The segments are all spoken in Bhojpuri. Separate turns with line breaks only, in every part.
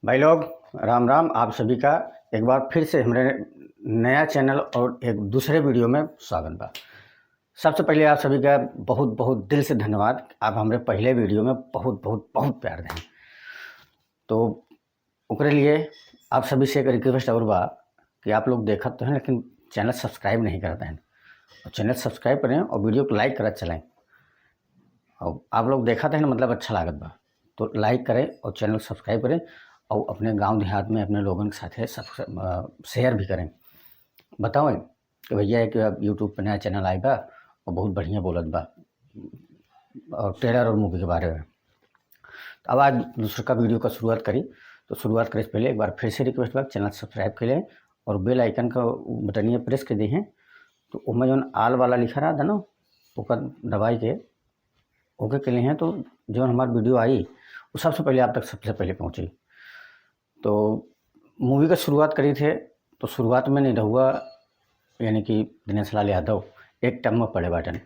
भाई लोग राम राम। आप सभी का एक बार फिर से हमारे नया चैनल और एक दूसरे वीडियो में स्वागत बा। सबसे पहले आप सभी का बहुत बहुत दिल से धन्यवाद। आप हमारे पहले वीडियो में बहुत बहुत बहुत प्यार दें, तो ओकरे लिए आप सभी से एक रिक्वेस्ट और बा कि आप लोग देखत तो हैं लेकिन चैनल सब्सक्राइब नहीं करते हैं, और चैनल सब्सक्राइब करें और वीडियो को लाइक करत चलें। और आप लोग देखत हैं मतलब अच्छा लागत बा तो लाइक करें और चैनल सब्सक्राइब करें और अपने गांव देहात में अपने लोगन के साथे सब शेयर भी करें। बताओ कि भैया एक यूट्यूब पर नया चैनल आए बा और बहुत बढ़िया बोलत बा और ट्रेलर और मूवी के बारे में। तो अब आज दूसरा का वीडियो का शुरुआत करी, तो शुरुआत करे से पहले एक बार फिर से रिक्वेस्ट बा चैनल सब्सक्राइब कर लें और बेल आइकन का बटनिया प्रेस कर दी हैं, तो उसमें जो आल वाला लिखा रहा था ना ओकर दबाई के ओके के लिए हैं, तो जो हमारी वीडियो आई वो सबसे पहले आप तक सबसे पहले पहुंची। तो मूवी का शुरुआत करी थे तो शुरुआत में निरहुआ यानी कि दिनेश लाल यादव एक टब में पड़े बाटन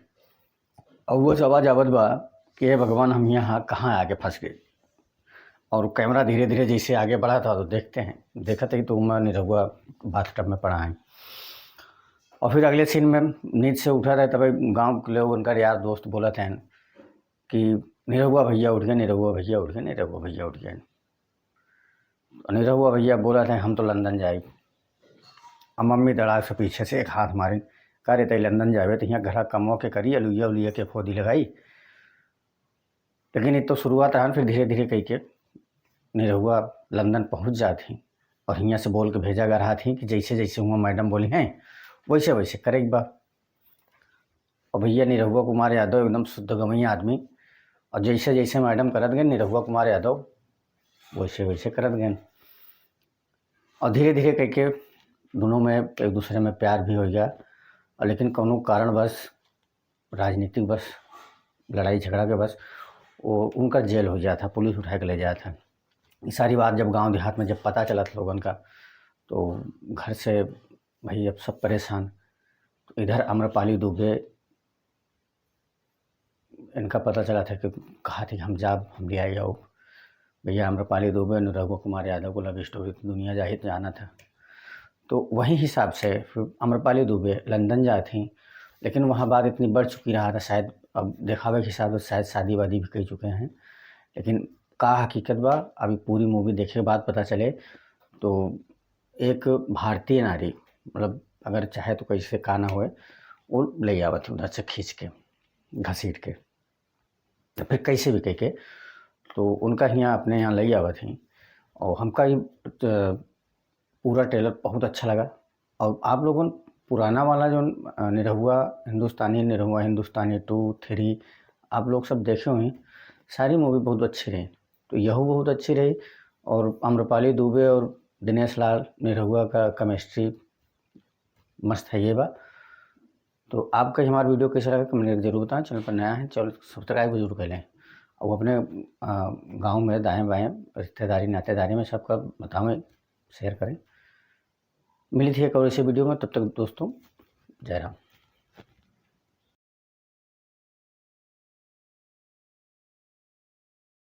और वो आवाज़ आवत बा कि हे भगवान हम यहाँ कहाँ आके फंस गए। और कैमरा धीरे धीरे जैसे आगे बढ़ा था तो देखते हैं, देखा था कि तो उमा निरहुआ बाथ टब में पड़ा है। और फिर अगले सीन में नींद से उठा था तब गांव के लोग उनका यार दोस्त बोला थे कि निरहुआ भैया उठ गए, निरहुआ भैया उठ गए, निरहुआ भैया उठ गए। निरहुआ भैया बोला था हम तो लंदन जाए। अब मम्मी दड़ा से पीछे से एक हाथ मारे, कह रहे लंदन जावे तो यहाँ घरा कमवा के करी अलुइया उलिया के फोदी लगाई। लेकिन ये तो शुरुआत रहा, फिर धीरे धीरे कह के निरहुआ लंदन पहुँच जाती और हियाँ से बोल के भेजा गा रहा थी कि जैसे जैसे हुआ मैडम बोली हैं वैसे वैसे करे बा। और भैया निरहुआ कुमार यादव एकदम शुद्ध गवैया आदमी, और जैसे जैसे मैडम करत गए निरहुआ कुमार यादव वैसे वैसे करत गए। और धीरे धीरे कह के दोनों में एक दूसरे में प्यार भी हो गया। और लेकिन कौनो कारणवश राजनीतिक बस लड़ाई झगड़ा के बस वो उनका जेल हो गया था, पुलिस उठा के ले जाया था। ये सारी बात जब गांव देहात में जब पता चला था लोगन का तो घर से भाई अब सब परेशान। तो इधर आम्रपाली दुबे इनका पता चला था कि कहा थी हम जाब हम ले आए जाओ भैया। आम्रपाली दुबे निरहुआ कुमार यादव को लव स्टोरी दुनिया जाहिर जाना था, तो वही हिसाब से फिर आम्रपाली दुबे लंदन जाती, लेकिन वहाँ बात इतनी बढ़ चुकी रहा था, शायद अब दिखावे के हिसाब से शायद शादी वादी भी कर चुके हैं, लेकिन का हकीकत बा अभी पूरी मूवी देखे के बाद पता चले। तो एक भारतीय नारी मतलब अगर चाहे तो कैसे का ना होए वो ले आवत उधर से खींच के घसीट के, तो फिर कैसे भी कह के तो उनका यहाँ अपने यहाँ ले आवत ही। और हमका ये पूरा ट्रेलर बहुत अच्छा लगा। और आप लोगों पुराना वाला जो निरहुआ हिंदुस्तानी, निरहुआ हिंदुस्तानी 2, 3 आप लोग सब देखे हुए, सारी मूवी बहुत अच्छी रही। तो यह बहुत अच्छी रही। और आम्रपाली दुबे और दिनेश लाल निरहुआ का केमिस्ट्री मस्त है ये बा। तो आपका हमारा वीडियो कैसा लगा कमेंट जरूर बताएं। चैनल पर नया है चैनल सब्सक्राइब जरूर कर लें और अपने गांव में दाएं बाएं रिश्तेदारी नातेदारी में सबका बतावें, शेयर करें। मिली थी एक और ऐसे वीडियो में, तब तक दोस्तों जय राम।